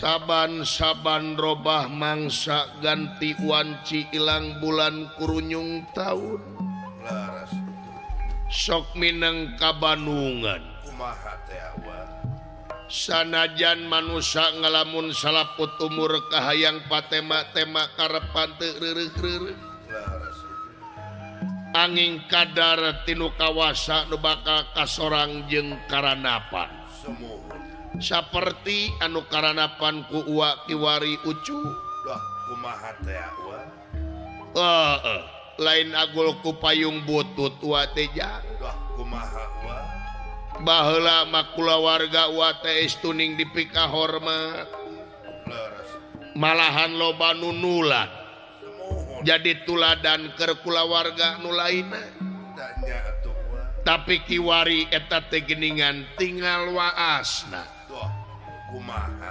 Saban-saban robah mangsa ganti wanci ilang bulan kurunyung taun. Leres. Sok mineng kabanungan. Kumaha teh Wa? Sanajan manusa ngalamun salaput umur kahayang patema-tema karepan teu reureuh-reureuh. Leres. Anging kadar tinu kawasa nu bakal kasorang jeung karanapan. Sumuhun. Saperti anu karanapan ku uwa kiwari ucu. Dah kumaha teh Wa? Heeh, lain agul ku payung butut uwa teh jang. Dah kumaha Wa? Baheula mah kulawarga uwa teh estuning dipikahormat. Leres. Malahan loba nu nulat. Sumuhun. Jadi tuladan keur kulawarga nu lainna. Da nya atuh Wa. Tapi kiwari eta teh geuningan tinggal waasna. Duh, kumaha?